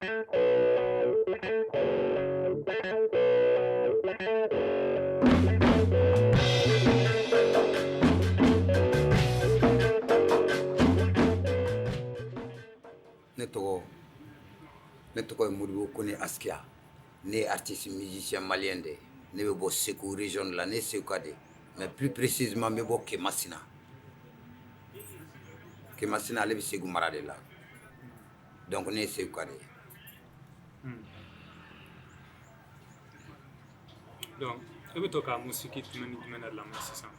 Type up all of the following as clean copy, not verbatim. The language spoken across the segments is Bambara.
Ne tɔgɔ ye Modibo Kone Askia. Ne ye artiste musicien malien de ye. Ne bɛ bɔ Segu région de la, ne ye Seguka de ye, mais plus précisément n bɛ bɔ Kemasina. Kemasina, ale bɛ Segu mara de la. Donc ne ye Seguka de ye. Donc e bɛ to ka musique jumɛn ni jumɛn de lamɛn sisan?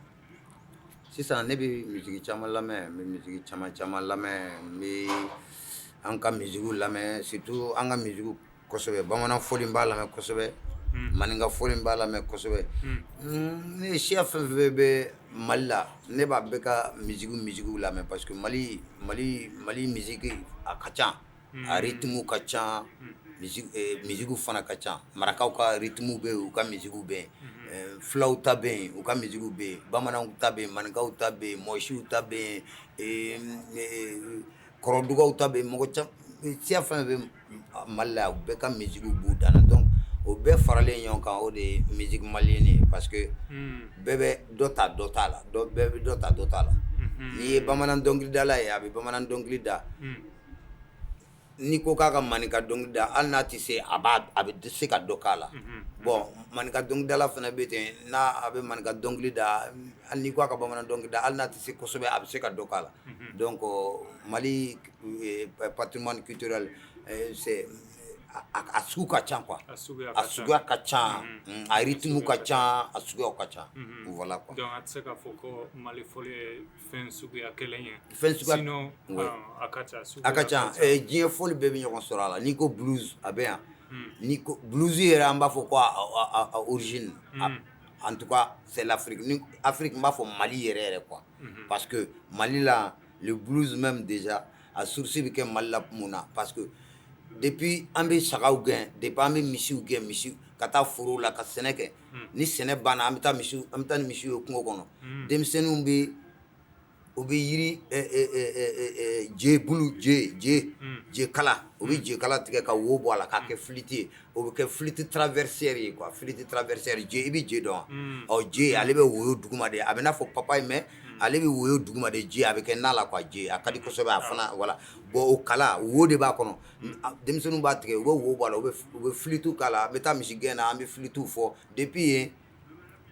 Sisan, ne bɛ musique caman lamɛn. N bɛ musique caman caman lamɛn. N bɛ an ka musique lamɛn, surtout an ka musique kosɛbɛ. Bamanan fɔli, n b'a lamɛn kosɛbɛ. Maninka fɔli, n b'a lamɛn kosɛbɛ. Ne siya fɛn fɛn bɛ Mali la, ne b'a bɛɛ ka musique lamɛn, parce que Mali musique a ka ca, a rythme ka ca, musique fana ka ca. Marakaw ka rythme bɛ yen, u ka musique bɛ yen, fulaw ta bɛ yen, u ka musique bɛ yen, bamananw ta bɛ yen, maninkaw ta bɛ yen, mɔsiw ta bɛ yen, kɔrɔdugaw ta bɛ yen. Mɔgɔ caman, siya fɛn fɛn bɛ Mali la, u bɛɛ ka musique b'u dan na. Donc o bɛɛ faralen ɲɔgɔn kan, o de ye musique malienne ye, parce que bɛɛ bɛ dɔ ta dɔ t'a la, dɔ bɛɛ bɛ dɔ ta dɔ t'a la. N'i ye bamanan dɔnkilidala ye, a bɛ bamanan dɔnkili da. N'i ko k'a ka maninka dɔnkili da, hali n'a tɛ se, a b'a a bɛ se ka dɔ k'a la. Bon, maninka dɔnkilidala fana bɛ ten, n'a a bɛ maninka dɔnkili da, hali n'i ko a ka bamanan dɔnkili da, hali n'a tɛ se kosɛbɛ, a bɛ se ka dɔ k'a la. Donc Mali patrimoine culturel, c'est a sugu ka ca quoi. A suguya a suguya ka ca, a rythme ka ca, a suguyaw ka ca, voilà quoi. Donc a tɛ se k'a fɔ ko Mali fɔli ye fɛn suguya kelen ye. Fɛn suguya Sinon a ka ca. A ka ca. Diɲɛ fɔli bɛɛ bɛ ɲɔgɔn sɔrɔ a la. N'i ko blues, a bɛ yan. N'i ko blues yɛrɛ, an b'a fɔ ko a origine, en tout cas c'est l'Afrique. Ni Afrique, n b'a fɔ Mali yɛrɛ yɛrɛ quoi, parce que Mali la, le blues même déjà, a source bɛ kɛ Mali la. Mun na? Parce que depuis an bɛ sagaw gɛn, depuis an bɛ misiw gɛn, misi ka taa foro la ka sɛnɛ kɛ, ni sɛnɛ banna, an bɛ taa misiw, an bɛ taa ni misiw ye kungo kɔnɔ. Denmisɛnninw bɛ, u bɛ yiri je bulu, je kala, u bɛ je kala tigɛ ka wo bɔ a la k'a kɛ flûte ye. O bɛ kɛ flûte traversière ye quoi, flûte traversière. Je, i bɛ je dɔn wa? Ɔ, je, ale bɛ woyo duguma de. A bɛ n'a fɔ papaye, mais ale bɛ woyo duguma de. Je, a bɛ kɛ na la quoi. Je, a ka di kosɛbɛ a fana, voilà. Bon, o kala wo de b'a kɔnɔ. Denmisɛnninw b'a tigɛ, u bɛ wo bɔ a la, u bɛ flûte k'a la. An bɛ taa misi gɛn na, an bɛ flûte fɔ. Depuis yen,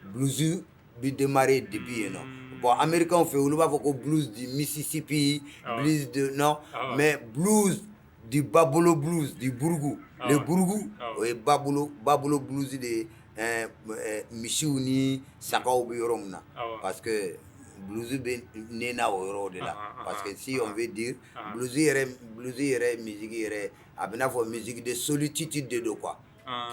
blues bi démarrer depuis yen nɔ. Bon, américains fɛ, olu b'a fɔ ko blues du Mississippi, blues de, non, mais blues du Babolo, blues du Burugu, le Burugu, o ye Babolo, Babolo blues de ye, misiw ni sagaw bɛ yɔrɔ min na, parce que blues bɛ nena o yɔrɔ de la. Parce que si on veut dire blues yɛrɛ, blues yɛrɛ musique yɛrɛ, a bɛ n'a fɔ musique de solitude de don quoi.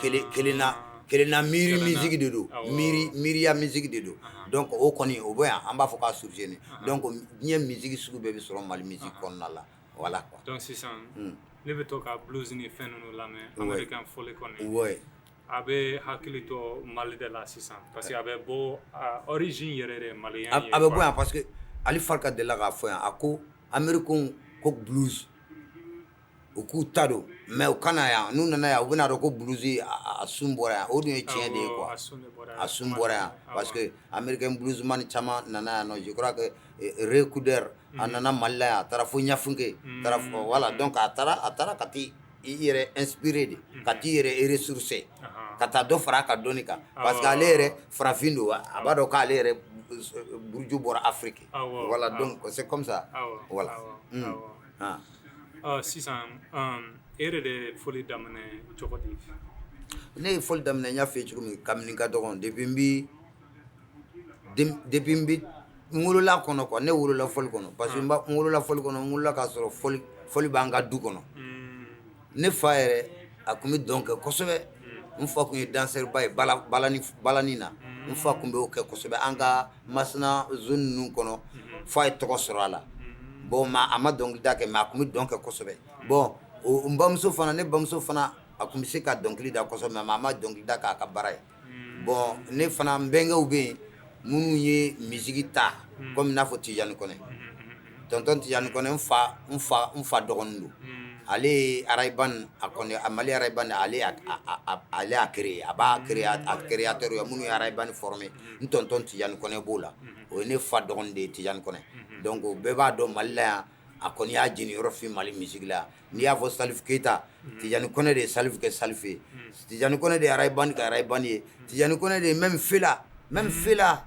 Kelen kelenna kelenna miiri musique de don, miiri miiriya musique de don. Donc o kɔni, o bɛ yan, an b'a fɔ k'a source nin. Donc diɲɛ musique sugu bɛɛ bɛ sɔrɔ Mali musique kɔnɔna la, voilà quoi. Donc sisan ne bɛ to ka blues ni fɛn ninnu lamɛn, américain fɔli kɔni, a bɛ hakili to Mali de la sisan, parce que a bɛ bɔ a origine yɛrɛ de malien ye. A bɛ bɔ yan, parce que Ali Farka delila k'a fɔ yan, a ko américain ko blues, u k'u ta don, mais u kana yan. N'u nana yan, u bɛna dɔn ko blues a sun bɔra yan. O dun ye tiɲɛ de ye quoi. A sun bɔra yan, parce que américain bluesman caman nana yan nɔ. Je crois que Ray Cooder, a nana Mali la yan, a taara fo Ɲafunke, taara fo, voilà. Donc a taara ka t'i yɛrɛ inspiré de, ka t'i yɛrɛ ressourcer, ka taa dɔ fara a ka dɔnni kan, parce que ale yɛrɛ farafin don, a b'a dɔn k'ale yɛrɛ buruju bɔra Afrique, voilà. Donc c'est comme ça, voilà. Ah. Sisan, e yɛrɛ de fɔli daminɛ cogo di? Ne ye fɔli daminɛ, n y'a f'i ye cogo min, kabini n ka dɔgɔn, depuis n bi n wolola kɔnɔ quoi. Ne wolola fɔli kɔnɔ, parce que n wolola fɔli kɔnɔ, n wolola k'a sɔrɔ fɔli b'an ka du kɔnɔ. Ne fa yɛrɛ, a tun bɛ dɔn kɛ kosɛbɛ. N fa tun ye danseur ba ye balani balani na. N fa tun bɛ o kɛ kosɛbɛ an ka Masina zone ninnu kɔnɔ, fo a ye tɔgɔ sɔrɔ a la. Bon, ma a ma dɔnkilida kɛ, mais a tun bɛ dɔn kɛ kosɛbɛ. Bon, o n bamuso fana, ne bamuso fana, a tun bɛ se ka dɔnkili da kosɛbɛ, mais a ma dɔnkili da k'a ka baara ye. Bon, ne fana, n bɛnkɛw bɛ yen minnu ye musique ta, komi n'a fɔ Tijani Kɔnɛ, tonton Tijani Kɔnɛ, n fa dɔgɔnin don. Ale ye raï band, a kɔni a Mali raï band, ale y'a créé, a b'a créé, a créateur ye minnu ye raï band formé. N tonton Tijani Kɔnɛ b'o la, o ye ne fa dɔgɔnin de ye, Tijani Kɔnɛ. Donc bɛɛ b'a dɔn Mali la yan, a kɔni y'a jeniyɔrɔ fin Mali musique la. N'i y'a fɔ Salif Keita, Tijani Kɔnɛ de ye Salif kɛ Salif ye, Tijani Kɔnɛ de ye raï band kɛ raï band ye, Tijani Kɔnɛ de ye même Fela, même Fela,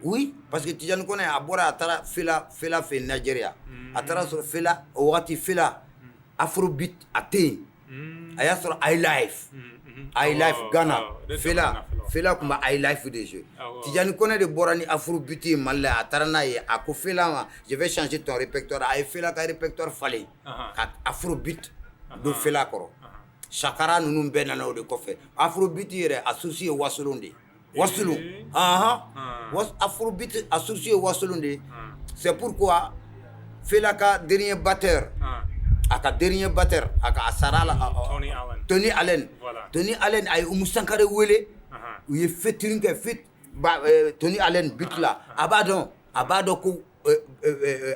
oui, parce que Tijani Kɔnɛ a bɔra, a taara Fela, Fela fɛ yen Nigeria. A taara sɔrɔ Fela, o wagati Fela afrobeat a tɛ yen. A y'a sɔrɔ highlife, highlife Ghana, Fela, Fela tun bɛ highlife de jouer. Tijani Kɔnɛ de bɔra ni afrobeat ye Mali la. A taara n'a ye, a ko Fela ma: "Je vais changer ton répertoire." A ye Fela ka répertoire falen ka afrobeat don Fela kɔrɔ. Sakara ninnu bɛɛ nana o de kɔfɛ. Afrobeat yɛrɛ, a source ye Wasolon de ye, Wasolon ahan. Afrobeat a source ye Wasolon de ye. C'est pourquoi Fela ka dernier batteur, a ka dernier batteur, a ka a sara la. Tony Allen. Tony Allen. Voilà. Tony Allen a ye Umu Sankare wele, u ye featuring kɛ feat ba Tony Allen beat la. A b'a dɔn, a b'a dɔn ko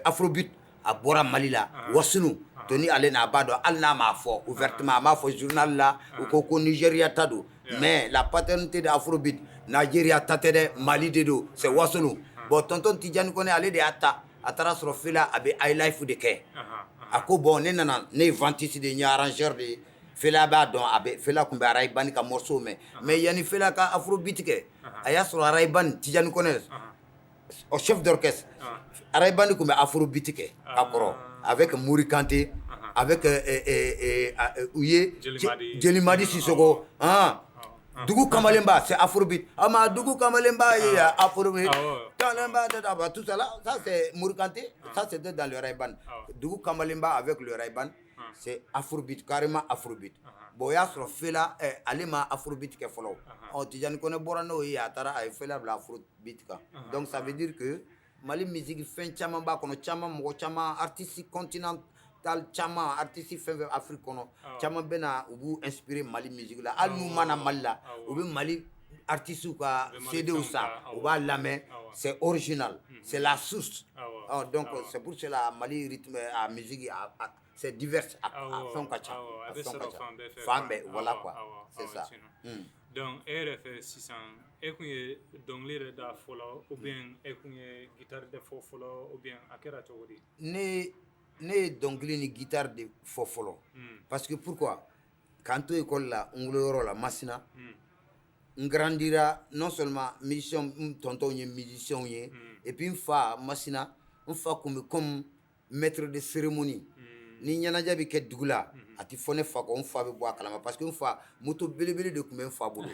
afrobeat a bɔra Mali la, Wasolon. Tony Allen a b'a dɔn, hali n'a m'a fɔ ouvertement, a m'a fɔ journal la, u ko ko Nigeria ta don, mais la paternité de afrobeat, Nigeria ta tɛ dɛ, Mali de don, c'est Wasolon. Bon, tonton Tijani Kɔnɛ, ale de y'a ta, a taara sɔrɔ Fela a bɛ highlife de kɛ. A ko: "Bon, ne nana, ne ye ventiste de ye, n ye arrangeur de ye." Fela b'a dɔn, a bɛ Fela tun bɛ raï band ka morceau mɛn, mais yanni Fela ka afrobeat kɛ, a y'a sɔrɔ raï band, Tijani Kɔnɛ au chef d'orchestre, raï band tun bɛ afrobeat kɛ ka kɔrɔ avec Mory Kanté, avec u ye Jelimadi. Jelimadi Sissoko han. Dugu kamalenba, c'est afrobeat. Ama dugu kamalenba ye afrobeat. Kamalenba da tout ça là, ça c'est Mory Kanté, ça c'était dans le raï band. Dugu kamalenba avec le raï band, c'est afrobeat, carrément afrobeat. Bon, o y'a sɔrɔ Fela ale ma afrobeat kɛ fɔlɔ. Ɔ, Tijani Kɔnɛ bɔra n'o ye, a taara a ye Fela bila afrobeat kan. Donc ça veut dire que Mali musique, fɛn caman b'a kɔnɔ, caman, mɔgɔ caman, artiste continental caman, artiste fɛn fɛn Afrique kɔnɔ, caman bɛ na, u b'u inspiré Mali musique la. Hali n'u ma na Mali la, u bɛ Mali artistes ka U bɛ Mali CD fɛnw san, ta, u b'a lamɛn. C'est original, c'est la source. Ɔ, donc c'est pour cela Mali rythme a musique c'est divers, a fɛnw ka ca. A A bɛ fɛnw ka sɔrɔ ca fan bɛɛ fɛ. Fan bɛɛ, voilà quoi, c'est ça. Tiɲɛ. Donc e yɛrɛ fɛ sisan, e kun ye dɔnkili yɛrɛ da fɔlɔ ou bien e kun ye guitare de fɔ fɔlɔ, ou bien a kɛra cogo di? Ne ye dɔnkili ni guitare de fɔ fɔlɔ. Parce que pourquoi? K'an to école la, n woloyɔrɔ la Masina, n grandira, non seulement musicien, n tontonw ye musiciens ye, et puis n fa Masina, n fa kun bɛ comme maître de cérémonie. Ni ɲɛnajɛ bɛ kɛ dugu la, a tɛ fɔ ne fa kɔ, n fa bɛ bɔ a kalama, parce que n fa, moto belebele de tun bɛ n fa bolo,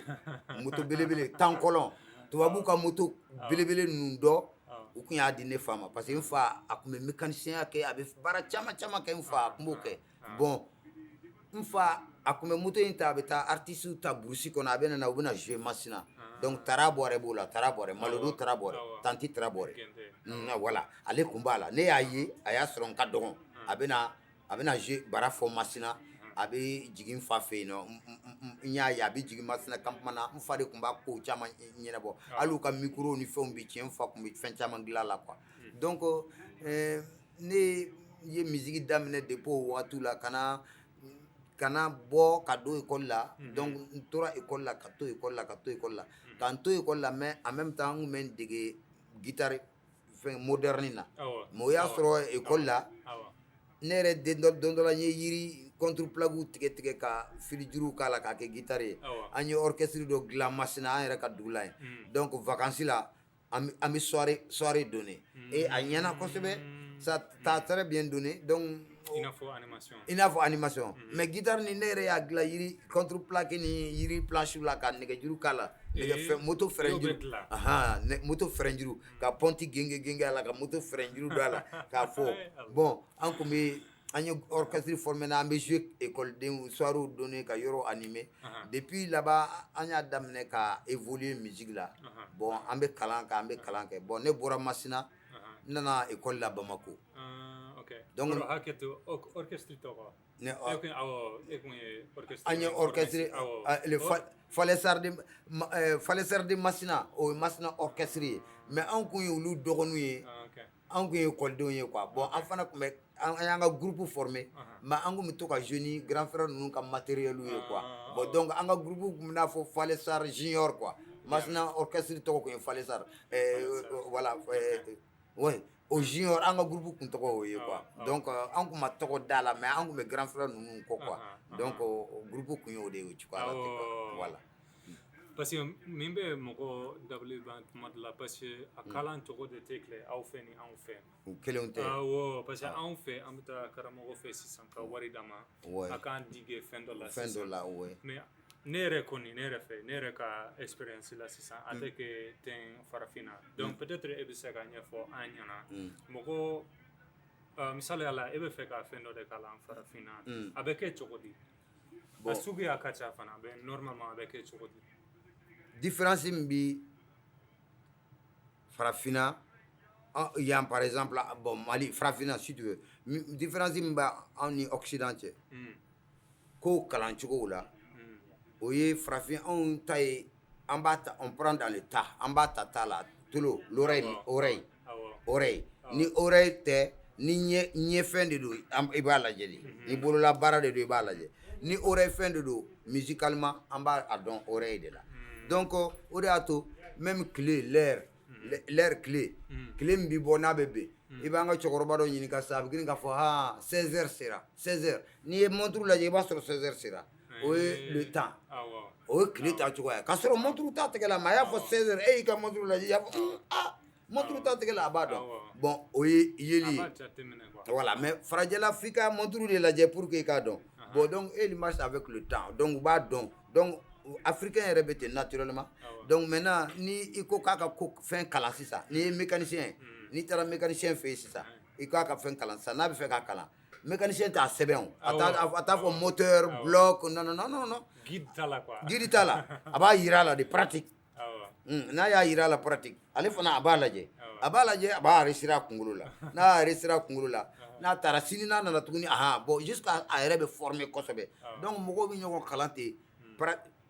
moto belebele tankɔlɔn, tubabuw ka moto belebele ninnu dɔ, u tun y'a di ne fa ma, parce que n fa a tun bɛ mécanicien kɛ, a bɛ baara caman caman kɛ, n fa a tun b'o kɛ. Bon, n fa a tun bɛ moto in ta, a bɛ taa artiste ta brousse kɔnɔ, a bɛ na, u bɛ na jouer Masina. Donc Tara Bɔrɛ b'o la, Tara Bɔrɛ, Malodo Tara Bɔrɛ, Tanti Tara Bɔrɛ. Voilà, ale tun b'a la. Ne y'a ye, a y'a sɔrɔ n ka dɔgɔn, a bɛ na jouer bara fɔ Masina, a bɛ jigin n fa fɛ yen nɔ. N y'a ye a bɛ jigin Masina campement na. N fa de tun b'a ko caman ɲɛnabɔ, hali u ka micro ni fɛnw bɛ tiɲɛ, n fa tun bɛ fɛn caman dilan la quoi. Donc ne ye musique daminɛ depuis o wagati la, ka na bɔ ka don école la. Donc n tora école la, ka to école la, ka to école la, ka n to école la, mais en même temps n tun bɛ n dege guitare fɛn moderne na. Mais o y'a sɔrɔ école la, ne yɛrɛ den dɔ, don dɔ la, n ye yiri contreplaqué tigɛ tigɛ ka filijuruw k'a la k'a kɛ guitare ye. An ye orchestre dɔ dilan Masina, an yɛrɛ ka dugu la yen. Donc vacances la, an bɛ soirée donner et a ɲɛna kosɛbɛ, ça t'a très bien donné. Donc I n'a fɔ animation. I n'a fɔ animation. Mais guitare ni ne yɛrɛ y'a dilan yiri contreplaqué ni yiri planche la, ka nɛgɛjuru k'a la, nɛgɛ fɛn, moto frein juru, ahan, moto frein juru, ka pont genge genge a la, ka moto frein juru don a la k'a fɔ. Bon, an kun bɛ, an ye orchestre formé na, an bɛ jouer école denw soirée donner, ka yɔrɔ animer. Depuis là-bas, an y'a daminɛ ka évoluer musique la. Bon, an bɛ kalan kɛ, an bɛ kalan kɛ. Bon, ne bɔra Masina, n nana école la Bamako. Donc hakɛ to, orchestre tɔgɔ? Ne awɔ, e kun ye orchestre. An ye orchestre, le Falesar de Masina, o ye Masina orchestre ye, mais an kun ye olu dɔgɔninw ye. An tun ye écoledenw ye quoi. Bon, an fana tun bɛ, an y'an ka groupe former, mais an tun bɛ to ka jouer ni grand frère ninnu ka matériel ye quoi. Bon, donc an ka groupe tun bɛ n'a fɔ Falesar Junior quoi. Masina orchestre tɔgɔ tun ye Falesar, voilà, ouais, o junior, an ka groupe tun tɔgɔ o ye quoi. Donc an tun ma tɔgɔ da la, mais an tun bɛ grand frère ninnu kɔ quoi. Donc o groupe tun y'o de ye o cogoya la ten quoi, voilà. Parce que min bɛ mɔgɔ dabali ban tuma dɔ la, parce que a kalan cogo de tɛ kelen aw fɛ ni anw fɛ. U kelenw tɛ. Awɔ, parce que anw fɛ, an bɛ taa karamɔgɔ fɛ sisan ka wari d'a ma, a k'an dege fɛn dɔ la. Fɛn dɔ la, ouais. Mais ne yɛrɛ kɔni, ne yɛrɛ fɛ, ne yɛrɛ ka expérience la sisan, a tɛ kɛ ten farafinna. Donc peut-être e bɛ se ka ɲɛfɔ an ɲɛna. Mɔgɔ, misaliya la, e bɛ fɛ ka fɛn dɔ de kalan farafinna, a bɛ kɛ cogo di? A suguya ka ca fana, a bɛ normalement, a bɛ kɛ cogo di? Différence min bi farafinna yan, par exemple, bon, Mali, farafinna si tu veux, différence min b'a anw ni Occident cɛ ko kalancogow la, o ye farafin anw ta ye, an b'a ta, on prend dans le tas, an b'a ta ta la tolo, l'oreille, oreille, oreille. Ni oreille tɛ, ni ɲɛ ɲɛfɛn de don, i b'a lajɛ de. Ni bolola baara de don, i b'a lajɛ. Ni oreille fɛn de don, musicalement, an b'a a dɔn oreille de la. Donc o de y'a to même tile, l'heure, l'heure, tile, tile min bi bɔ n'a bɛ ben, i b'an ka cɛkɔrɔba dɔ ɲininka sisan, a bɛ girin k'a fɔ: "Ha, 16 heures sera, 16 heures." N'i ye montre lajɛ, i b'a sɔrɔ 16 heures sera. O ye le temps, o ye tile ta cogoya ye, k'a sɔrɔ montre t'a tɛgɛ la. Mais a y'a fɔ 16 heures, e y'i ka montre lajɛ, i y'a fɔ: "Ah, montre t'a tɛgɛ la." A b'a dɔn. Bon, o ye yeli ye, voilà. Mais farajɛla, f'i ka montre de lajɛ pour que i k'a dɔn. Bon, donc e, il marche avec le temps, donc u b'a dɔn. Donc africain yɛrɛ bɛ ten naturellement. Donc maintenant, ni i ko k'a ka ko fɛn kalan sisan, n'i ye mécanicien ye, n'i taara mécanicien fɛ yen sisan, i k'a ka fɛn kalan sisan, n'a bɛ fɛ k'a kalan, mécanicien t'a sɛbɛn o, a t'a fɔ moteur, bloc, non, non, non, non, non. Guide t'a la quoi. Guide t'a la, a b'a yira a la de, pratique. N'a y'a yira a la pratique, ale fana a b'a lajɛ, a b'a lajɛ, a b'a enregistrer a kunkolo la. N'a y'a enregistrer a kunkolo la, n'a taara sini, n'a nana tuguni, ahan, bon, jusqu'à a yɛrɛ bɛ former kosɛbɛ. Donc mɔgɔw bɛ ɲɔgɔn kalan ten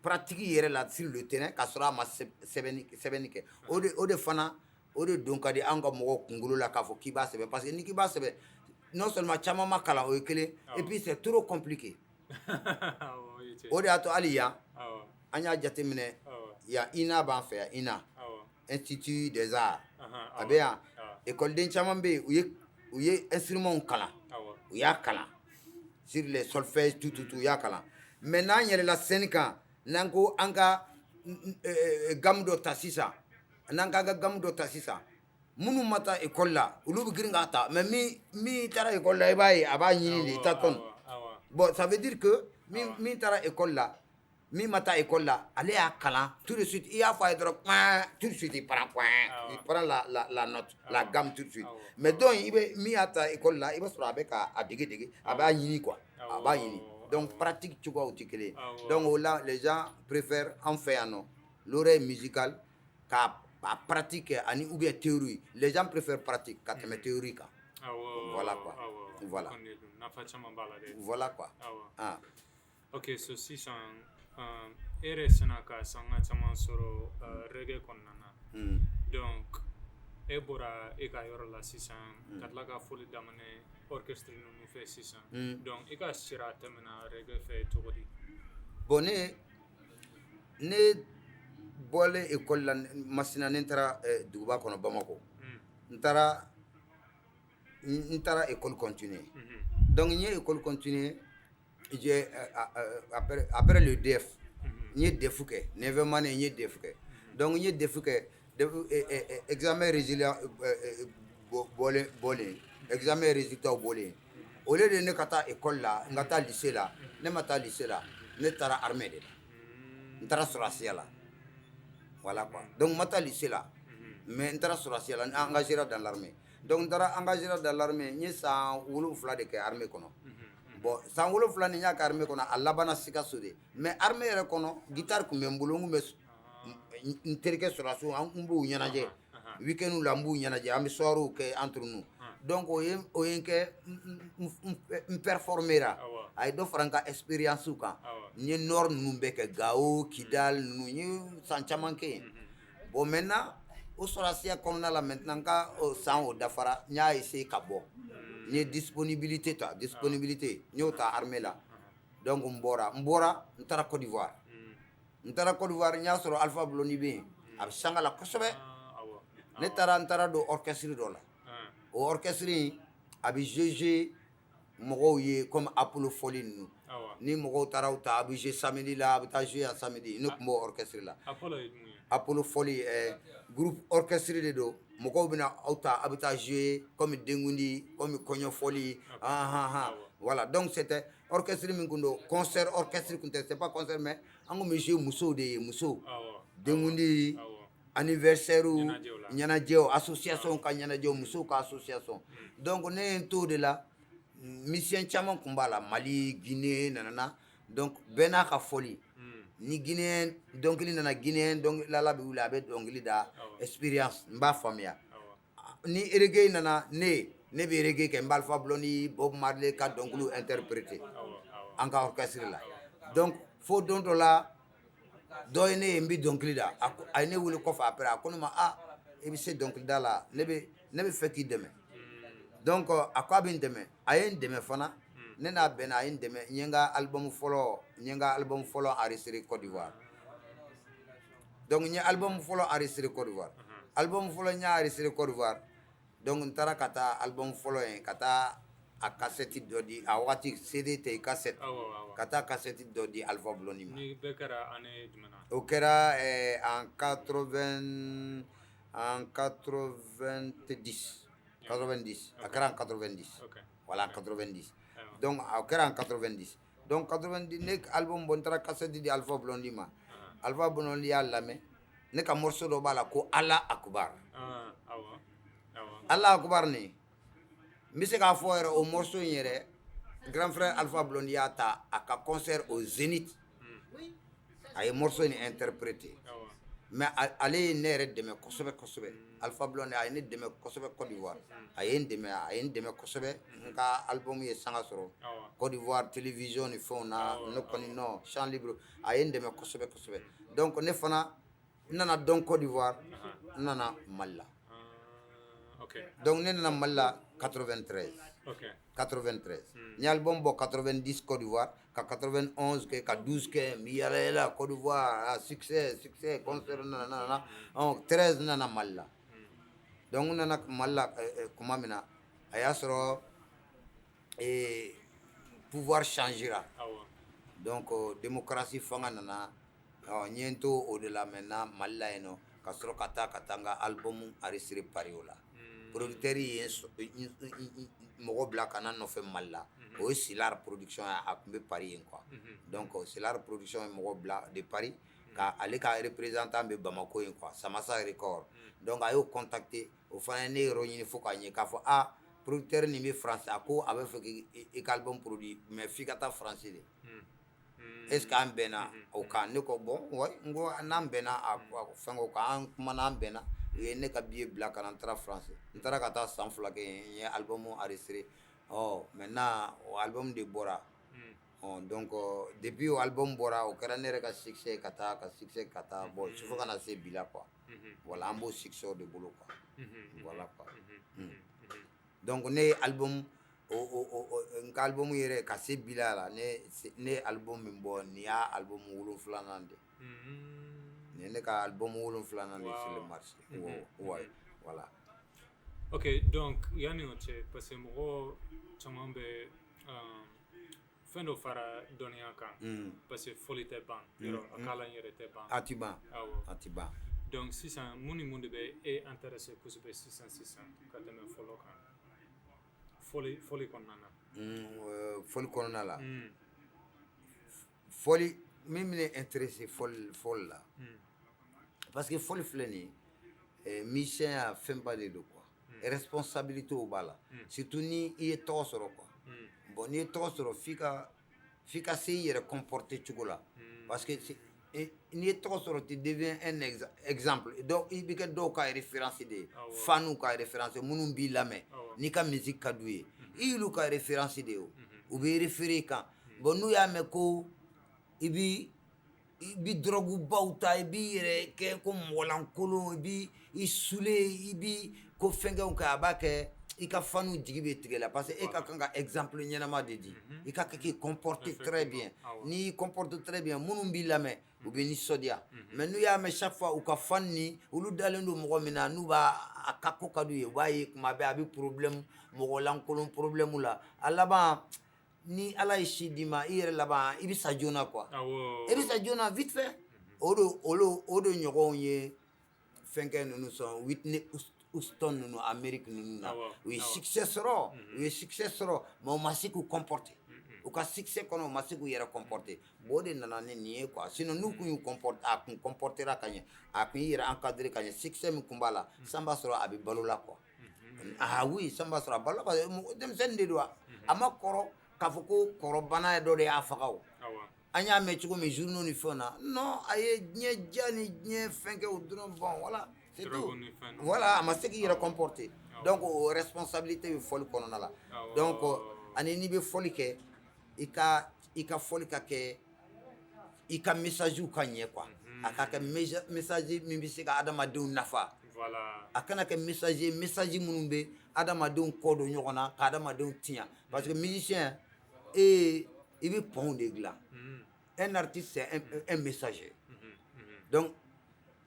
pratique yɛrɛ la, sur le terrain, k'a sɔrɔ a ma sɛbɛnni kɛ. O de fana, o de don ka di an ka mɔgɔw kunkolo la k'a fɔ k'i b'a sɛbɛn, parce que n'i k'i b'a sɛbɛn, non seulement caman ma kalan, o ye kelen, et puis c'est trop compliqué. O de y'a to hali yan, an y'a jateminɛ yan, INA b'an fɛ yan, INA, Institut des Arts, a bɛ yan. Écoleden caman bɛ yen, u ye instruments kalan, u y'a kalan sur les solfèges, tout, tout, tout, u y'a kalan. Mais n'an yɛlɛla scène kan, n'an ko an ka gamme dɔ ta sisan, n'an k'an ka gamme dɔ ta sisan, minnu ma taa école la, olu bɛ girin k'a ta. Mais min taara école la, i b'a ye a b'a ɲini de, i tâtonne. Bon, ça veut dire que min taara école la, min ma taa école la, ale y'a kalan tout de suite. I y'a fɔ a ye dɔrɔn, point, tout de suite il prend, point, il prend la note, la gamme tout de suite. Mais donc i bɛ min y'a ta école la, i b'a sɔrɔ a bɛ k'a dege dege, a b'a ɲini quoi, a b'a ɲini. Donc pratique cogoyaw tɛ kelen ye. Donc o la, les gens préfèrent, an fɛ yan nɔ, l'oreille musicale k'a a pratique kɛ ani ou bien théorie. Les gens préfèrent pratique ka tɛmɛ théorie kan. Voilà quoi, voilà. Nafa caman b'a la dɛ. Voilà quoi. Ah. Ok, so sisan, e yɛrɛ sina ka sanga caman sɔrɔ reggae kɔnɔna na. Donc e bɔra e ka yɔrɔ la sisan ka tila ka foli daminɛ orchestre ninnu fɛ sisan. Donc i ka sira tɛmɛna reggae fɛ cogo di? Bon, ne bɔlen école la Masina, ne taara duguba kɔnɔ, Bamako. N taara école continuer. Donc n ye école continuer, j'ai après le DEF, n ye DEF kɛ, neuvième année, n ye DEF kɛ. Donc n ye DEF kɛ, DEF examen résultat bɔlen, examen résultat bɔlen, au lieu de ne ka taa école la, n ka taa lycée la, ne ma taa lycée la, ne taara armée de la, n taara sɔrɔdasiya la. Voilà quoi. Donc n ma taa lycée la, mais n taara sɔrɔdasiya la, n engagé dans l'armée. Donc n taara engagé dans l'armée, n ye san 7 de kɛ armée kɔnɔ. Bon, san 7 ni n y'a kɛ armée kɔnɔ, a labanna Sikaso de. Mais armée yɛrɛ kɔnɔ, guitare tun bɛ n bolo, n kun bɛ n terikɛ sɔrɔdasiw, an kun b'u ɲɛnajɛ week-end la, n b'u ɲɛnajɛ, an bɛ soirée kɛ entre nous. Donc o ye n kɛ n performer ra, a ye dɔ fara n ka expérience kan. N ye nord ninnu bɛɛ kɛ, Gao, Kidal ninnu, n ye san caman kɛ yen. Bon, maintenant O sɔrɔdasiya kɔnɔna la, maintenant n ka san o dafara, n y'a essayer ka bɔ. N ye disponibilité ta, disponibilité n y'o ta armée la. Donc n bɔra, n taara Côte d'Ivoire. N taara Côte d'Ivoire, n y'a sɔrɔ Alpha Blondy bɛ yen, a bɛ sanga la kosɛbɛ. Ne taara, n taara don orchestre dɔ la. O orchestre in, a bɛ jouer mɔgɔw ye comme Apollo Fɔli ninnu. Ni mɔgɔw taara u ta, a bɛ jouer samedi la, a bɛ taa jouer yan samedi. Ne tun b'o orchestre la. Apollo ye mun ye? Apollo Fɔli, groupe orchestre de don. Mɔgɔw bɛna aw ta, a bɛ taa jouer comme denkundi, comme kɔɲɔfɔli, han han. Voilà, donc c'était orchestre min kun don, concert orchestre kun tɛ, c'est pas concert, mais an kun bɛ jouer musow de ye, musow, denkundi, anniversaire, ɲɛnajɛw, association ka ɲɛnajɛw, musow ka association. Donc ne ye n t'o de la. Musicien caman kun b'a la, Mali, Guinée, nanana. Donc bɛɛ n'a ka fɔli. Ni Guinéen dɔnkili nana, Guinéen dɔnkilidala bɛ wuli, a bɛ dɔnkili da, expérience n b'a faamuya. Ni reggae nana, ne bɛ reggae kɛ, n bɛ Alpha Blondy, Bob Marley ka dɔnkiliw interpréter an ka orchestre la. Donc fo don dɔ la, dɔ ye ne ye n bɛ dɔnkili da, a ye ne wele kɔfɛ après, a ko ne ma: "Ah, i bɛ se dɔnkilida la, ne bɛ fɛ k'i dɛmɛ." Donc a ko a bɛ n dɛmɛ, a ye n dɛmɛ fana. Ne n'a bɛnna, a ye n dɛmɛ, n ye n ka album fɔlɔ, n ye n ka album fɔlɔ enregistré Côte d'Ivoire. Donc n ye album fɔlɔ enregistré Côte d'Ivoire, album fɔlɔ n y'a enregistré Côte d'Ivoire. Donc n taara ka taa album fɔlɔ in, ka taa a cassette dɔ di, a wagati CD tɛ yen, cassette, ka taa cassette dɔ di Alpha Blondy ma. Ni bɛɛ kɛra année jumɛn na? O kɛra en 80, en 90, 90, a kɛra en 90. Voilà, en 90. Donc a kɛra en 90. Donc 90, ne album bɔ, n taara cassette di Alpha Blondy ma. Alpha Blondy y'a lamɛn. Ne ka morceau dɔ b'a la ko Ala Akubar. Ala Akubar nin, n bɛ se k'a fɔ yɛrɛ, o morceau in yɛrɛ, grand frère Alpha Blondy y'a ta a ka concert au Zénith, a ye morceau in interprété. Mais ale ye ne yɛrɛ dɛmɛ kosɛbɛ kosɛbɛ. Alpha Blondy, a ye ne dɛmɛ kosɛbɛ Côte d'Ivoire, a ye n dɛmɛ, a ye n dɛmɛ kosɛbɛ. N ka album ye sanga sɔrɔ Côte d'Ivoire télévision ni fɛnw na. Ne kɔni, non, champ libre, a ye n dɛmɛ kosɛbɛ kosɛbɛ. Donc ne fana, n nana dɔn Côte d'Ivoire, n nana Mali la. Donc ne nana Mali la 93. 93, n ye album bɔ 90 Côte d'Ivoire, ka 91 kɛ, ka 12 kɛ, n bɛ yala yala Côte d'Ivoire, ah, succès, succès, concert, nana nana. 13, n nana Mali la. Donc n nana Mali la tuma min na, a y'a sɔrɔ pouvoir changera. Donc démocratie fanga nana. N ye n to o de la maintenant Mali la yen nɔ, ka sɔrɔ ka taa n ka album enregistré Paris. O la, producteur ye mɔgɔ bila ka na nɔfɛ Mali la, o ye Silar Production ye, a tun bɛ Paris yen quoi. Donc Silar Production ye mɔgɔ bila de Paris, ka ale ka représentant bɛ Bamako yen quoi, Samasa Record. Donc a y'o contacter, o fana ye ne yɔrɔ ɲini fo k'a ɲɛ, k'a fɔ: "Ah, producteur nin bɛ France, a ko a bɛ fɛ k'i ka album produit, mais f'i ka taa France de. Est ce que an bɛnna o kan?" Ne ko: "Bon, ouais." N ko n'an bɛnna a fɛn o kan, an kumana, an bɛnna. U ye ne ka billet bila ka na, n taara France. N taara ka taa san 2 kɛ yen, n ye album enregistré. Ɔ maintenant, o album de bɔra. Ɔ donc depuis o album bɔra, o kɛra ne yɛrɛ ka succès, ka taa ka succès, ka taa bon fo ka na se bi la quoi. Voilà, an b'o succès de bolo quoi. Voilà quoi. Donc ne ye album o n ka album yɛrɛ ka se bi la, ne ye album min bɔ, nin y'a album 7nan de. Nin ye ne ka album 7nan de sur le marché. Ouais, voilà. Ok, donc yanni o cɛ, parce que mɔgɔ caman bɛ fɛn dɔ fara dɔnniya kan, parce que fɔli tɛ ban yɔrɔ, a kalan yɛrɛ tɛ ban. A ti ban. A ti ban. Donc sisan, mun ni mun de bɛ e intéressé kosɛbɛ sisan sisan ka tɛmɛ fɔlɔ kan, fɔli kɔnɔna na? Fɔli kɔnɔna la, fɔli min bɛ ne intéressé fɔli la, parce que fɔli filɛ nin ye, musicien ya fɛnba de don quoi. Responsabilité b'a la, surtout ni i ye tɔgɔ sɔrɔ quoi. Bon, n'i ye tɔgɔ sɔrɔ, f'i ka se i yɛrɛ comporter cogo la, parce que n'i ye tɔgɔ sɔrɔ, tu deviens un exemple. Donc i bɛ kɛ dɔw ka référence de ye, faniw ka référence, minnu b'i lamɛn n'i ka musique ka d'u ye, i y'olu ka référence de ye. O u bɛ référé i kan. Bon, n'u y'a mɛn ko i bi I bɛ drogue baw ta, i b'i yɛrɛ kɛ ko mɔgɔlankolon, i b'i i saouler, i b'i ko fɛnkɛw kɛ, a b'a kɛ i ka fanw jigi bɛ tigɛ la, parce que e ka kan ka exemple ɲɛnama de di. I ka kɛ k'i comporter très bien. N'i y'i comporter très bien, minnu b'i lamɛn, u bɛ nisɔndiya. Mais n'u y'a mɛn chaque fois u ka fan ni olu dalen don mɔgɔ min na, n'u b'a a ka ko ka d'u ye, u b'a ye kuma bɛɛ a bɛ problème, mɔgɔlankolon problème la. A laban, ni Ala ye si d'i ma, i yɛrɛ laban, i bɛ sa joona quoi. I bɛ sa joona vite fait. O de olu o de ɲɔgɔnw ye fɛnkɛ ninnu sɔn, Whitney Houston ninnu, Amérique ninnu na. U ye succès sɔrɔ, u ye succès sɔrɔ, mais u ma se k'u comporter. U ka succès kɔnɔ, u ma se k'u yɛrɛ comporter. Bon, o de nana ni nin ye quoi. Sinon n'u kun y'u comporter, a kun comportera ka ɲɛ, a kun y'i yɛrɛ encadrer ka ɲɛ, succès min kun b'a la, san b'a sɔrɔ a bɛ balo la quoi. Ah oui, san b'a sɔrɔ a balo la, parce que mɔgɔ denmisɛnnin de don, a ma kɔrɔ k'a fɔ ko kɔrɔbana dɔ de y'a faga o. An y'a mɛn cogo min journaux ni fɛnw na, non, a ye diɲɛ diya ni diɲɛ fɛnkɛw dɔrɔn. Bon, voilà, c'est tout. Voilà, a ma se k'i yɛrɛ comporter. Donc o responsabilité bɛ fɔli kɔnɔna la. Donc ani n'i bɛ fɔli kɛ, i ka fɔli ka kɛ, i ka message ka ɲɛ quoi. A ka kɛ message min bɛ se ka adamadenw nafa. A kana kɛ message ye, message minnu bɛ adamadenw kɔ don ɲɔgɔn na, ka adamadenw tiɲɛ, parce que musicien e, i bɛ pont de dilan. Un artiste, c'est un messager. Donc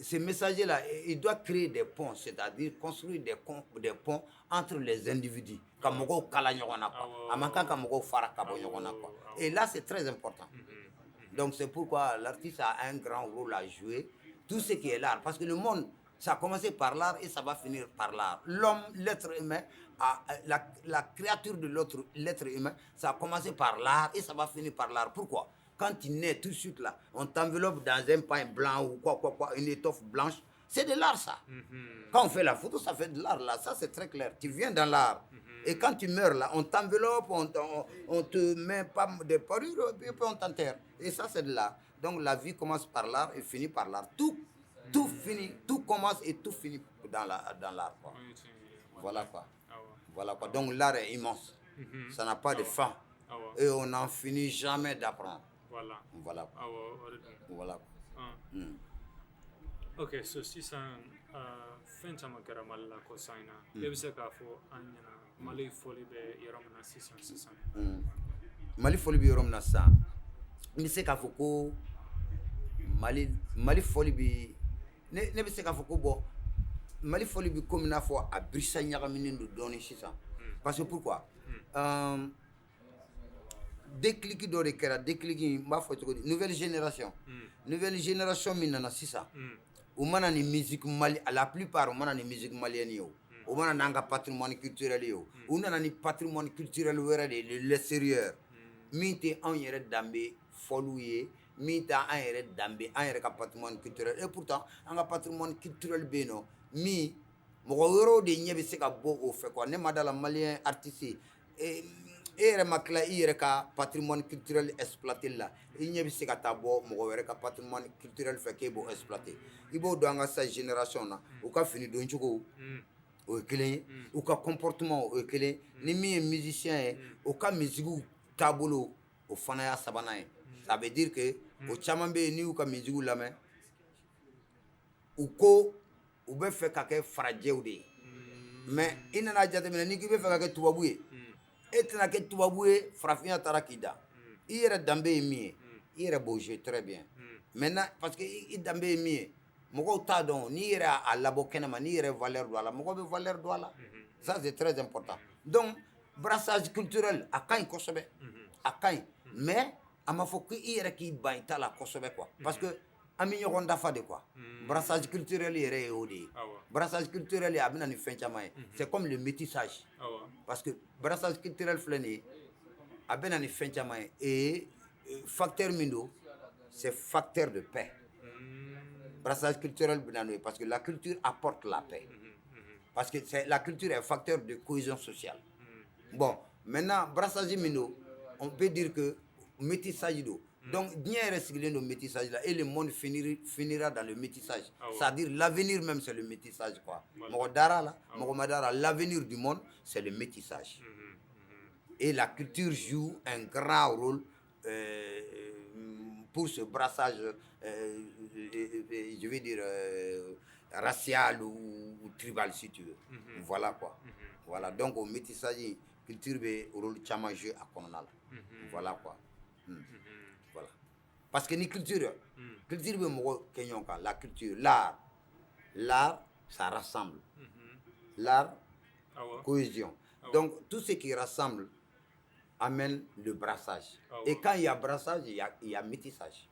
ce messager là, il doit créer des ponts, c'est-à-dire construire des ponts entre les individus, ka mɔgɔw kala ɲɔgɔn na quoi. A man kan ka mɔgɔw fara ka bɔ ɲɔgɔn na quoi. Et là, c'est très important. Donc c'est pourquoi l'artiste a un grand rôle à jouer, tout ce qui est l'art, parce que le monde, ça a commencé par l'art et ça va finir par l'art. L'homme, l'être humain, la créature de l'autre, l'être humain, ça a commencé par l'art et ça va finir par l'art. Pourquoi? Quand tu nais tout de suite là, on t'enveloppe dans un pain blanc ou quoi, quoi, quoi, une étoffe blanche. C'est de l'art, ça. Quand on fait la photo, ça fait de l'art là. Ça, c'est très clair. Tu viens dans l'art. Et quand tu meurs là, on t'enveloppe, on te met pas des parures, et puis on t'enterre. Et ça, c'est de l'art. Donc la vie commence par l'art et finit par l'art. Tout, tout finit, tout commence et tout finit dans l'art, quoi. Voilà quoi. Voilà quoi. Donc l'art est immense. Ça n'a pas de fin. Et on n'en finit jamais d'apprendre. Voilà. Voilà. Voilà. Ok, so sisan fɛn caman kɛra Mali la kɔsan in na. E bɛ se k'a fɔ an ɲɛna, Mali fɔli bɛ yɔrɔ min na sisan sisan? Mali fɔli bɛ yɔrɔ min na sisan, n bɛ se k'a fɔ ko Mali fɔli bɛ, ne bɛ se k'a fɔ ko bon, Mali fɔli bɛ komi n'a fɔ a birisa ɲagaminen don dɔɔnin sisan. Parce que pourquoi? Déclic dɔ de kɛra. Déclic, n b'a fɔ cogo di? Nouvelle génération, nouvelle génération min nana sisan, u mana ni musique mali, la plupart u mana ni musique malienne ye, o u mana n'an ka patrimoine culturel ye, o u nana ni patrimoine culturel wɛrɛ de ye de l'extérieur, min tɛ anw yɛrɛ danbe fɔliw ye, min tɛ an yɛrɛ danbe, an yɛrɛ ka patrimoine culturel. Et pourtant an ka patrimoine culturel bɛ yen nɔ, min mɔgɔ wɛrɛw de ɲɛ bɛ se ka bɔ o fɛ quoi. Ne ma da la, malien artiste, e yɛrɛ ma tila i yɛrɛ ka patrimoine culturel exploiter la, i ɲɛ bɛ se ka taa bɔ mɔgɔ wɛrɛ ka patrimoine culturel fɛ k'e b'o exploiter. I b'o dɔn, an ka sa génération na, u ka fini doncogo, o ye kelen ye, u ka comportement, o ye kelen. Ni min ye musicien ye, u ka musique taabolo, o fana y'a sabanan ye. Ça veut dire que o caman bɛ yen, n'i y'u ka musique lamɛn, u ko u bɛ fɛ ka kɛ farajɛw de ye. Mais i nana jateminɛ, n'i k'i bɛ fɛ ka kɛ tubabu ye, e tɛna kɛ tubabu ye. Farafinya taara k'i da, i yɛrɛ danbe ye min ye, i yɛrɛ b'o jouer très bien maintenant, parce que i danbe ye min ye, mɔgɔw t'a dɔn. N'i yɛrɛ y'a labɔ kɛnɛma, n'i yɛrɛ valeur don a la, mɔgɔw bɛ valeur don a la. Ça, c'est très important. Donc brassage culturel, a ka ɲi kosɛbɛ, a ka ɲi, mais a ma fɔ ko i yɛrɛ k'i ban i ta la kosɛbɛ quoi, parce que an bɛ ɲɔgɔn dafa de quoi. Brassage culturel yɛrɛ ye o de ye. Brassage culturel, a bɛ na ni fɛn caman ye. C'est comme le métissage, parce que brassage culturel filɛ nin ye, a bɛ na ni fɛn caman ye. Et facteur min don, c'est facteur de paix. Brassage culturel bɛ na n'o ye, parce que la culture apporte la paix, parce que c'est la culture est facteur de cohésion sociale. Bon, maintenant, brassage min don, on peut dire que métissage don. Donc diɲɛ yɛrɛ sigilen don métissage la, et le monde finira dans le métissage. C'est-à-dire l'avenir même, c'est le métissage quoi. Mɔgɔ dara la, mɔgɔ ma dara la, l'avenir du monde, c'est le métissage. Et la culture joue un grand rôle. pour ce brassage, je vais dire, racial ou tribal, si tu veux. Voilà quoi. Voilà, donc au métissage, culture bɛ rôle caman jouer a kɔnɔna la. Voilà quoi. Voilà. Parce que ni culture, culture bɛ mɔgɔ kɛ ɲɔgɔn kan, la culture, l'art, l'art, ça rassemble. L'art, cohésion. Donc tout ce qui rassemble amène le brassage. Et quand il y a brassage, il y a métissage.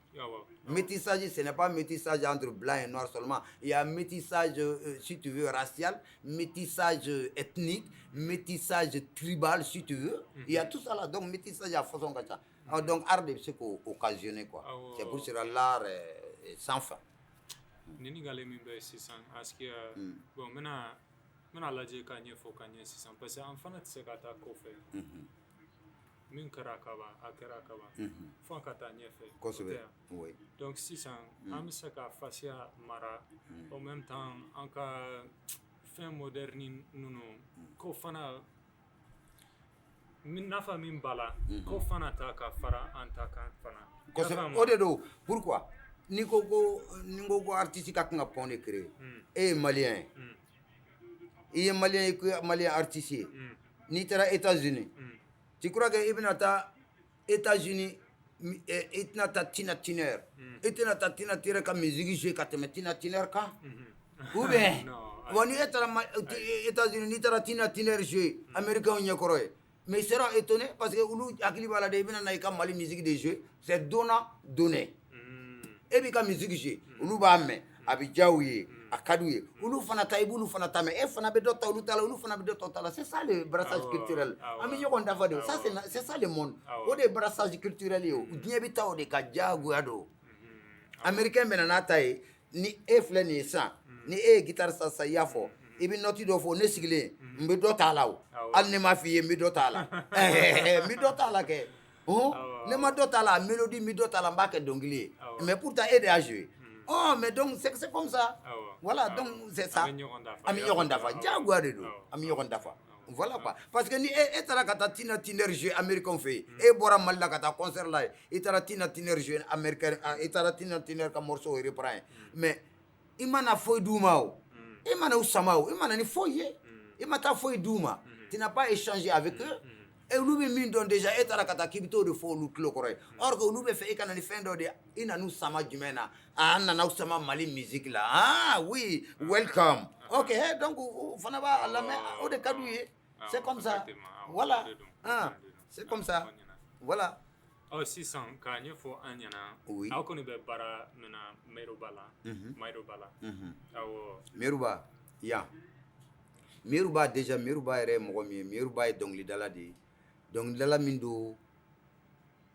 Métissage, ce n'est pas métissage entre blanc et noir seulement. Il y a métissage, si tu veux, racial, métissage ethnique, métissage tribal, si tu veux. Il y a tout ça là. Donc, métissage à façon comme ça. Ah, donc, art de ce qu'on occasionné, quoi. C'est pour cela l'art est sans fin. Ɲininkali min bɛ sisan, Askia, bon, n bɛna lajɛ ka ɲɛfɔ ka ɲɛ sisan, parce que an fana tɛ se ka taa kɔfɛ. Min kɛra ka ban, a kɛra ka ban, fo an ka taa ɲɛfɛ. O Kosɛbɛ. tɛ yan? Oui. Donc sisan an bɛ se ka fasiya mara, en même temps an ka fɛn moderne ninnu ko fana nafa min b'a la, ko fana ta ka fara an ta kan fana. I y'a Kosɛbɛ. faamu? O de don. Pourquoi? N'i ko ko artiste ka kan ka pont de créer. E ye malien ye. I ye malien ye, ko malien artiste ye. N'i taara États-Unis, tu crois que i bɛna taa États-Unis, i tɛna taa Tina Turner, i tɛna taa Tina Turner ka musique jouer ka tɛmɛ Tina Turner kan? Ou bien Non. Bon, ni e taara États-Unis, n'i taara Tina Turner jouer américain ɲɛkɔrɔ ye, mais ils seront étonnés, parce que olu hakili b'a la de, i bɛna na i ka Mali musique de jouer. C'est donnant donné. E b'i ka musique jouer, olu b'a mɛn, a bɛ diya u ye, a ka d'u ye. Olu fana ta, i b'olu fana ta mɛn, e fana bɛ dɔ ta olu ta la, olu fana bɛ dɔ ta o ta la. C'est ça le brassage culturel. An bɛ ɲɔgɔn dafa de. Ça, c'est ça le monde. O de ye brassage culturel ye. O diɲɛ bɛ taa o de ka, diyagoya don. Américain bɛ na n'a ta ye. Ni e filɛ nin ye sisan, ni e ye guitare san sisan, i y'a fɔ, i bɛ note dɔ fɔ, ne sigilen n bɛ dɔ ta a la. O hali ne m'a f'i ye, n bɛ dɔ ta a la, n bɛ dɔ ta a la kɛ. Ne ma dɔ ta a la, mélodie, n bɛ dɔ ta a la, n b'a kɛ dɔnkili ye. Mais pourtant e de y'a joué. Oh, mais donc c'est comme ça. Voilà, donc c'est ça. An bɛ ɲɔgɔn dafa. An bɛ ɲɔgɔn dafa, diyagoya de don. An bɛ ɲɔgɔn dafa. Voilà quoi. Parce que ni e taara ka taa Tina Turner jouer américain fɛ yen, e bɔra Mali la ka taa concert la yen, i taara Tina Turner jouer américain, i taara Tina Turner ka morceau reprend yen, mais i mana foyi d'u ma, o i mana u sama, o i mana ni foyi ye, i ma taa foyi d'u ma. Tu n'as pas échangé avec eux. Et olu bɛ min dɔn déjà, e taara ka taa k'i bɛ t'o de fɔ olu tulo kɔrɔ ye. Or que olu bɛ fɛ e ka na ni fɛn dɔ de ye. I nan'u sama jumɛn na? Ah, an nana sama Mali musique la. Ah oui, welcome, ok. Donc o fana b'a lamɛn, o de ka d'u ye. C'est comme ça, voilà. Ah, c'est comme ça, voilà. Ɔ, sisan k'a ɲɛfɔ an ɲɛna. Aw kɔni bɛ baara min na Meruba la, Meruba la, awɔ. Meruba yan, Meruba déjà, Meruba yɛrɛ ye mɔgɔ min ye, Meruba ye dɔnkilidala de ye. Dɔnkilidala min don,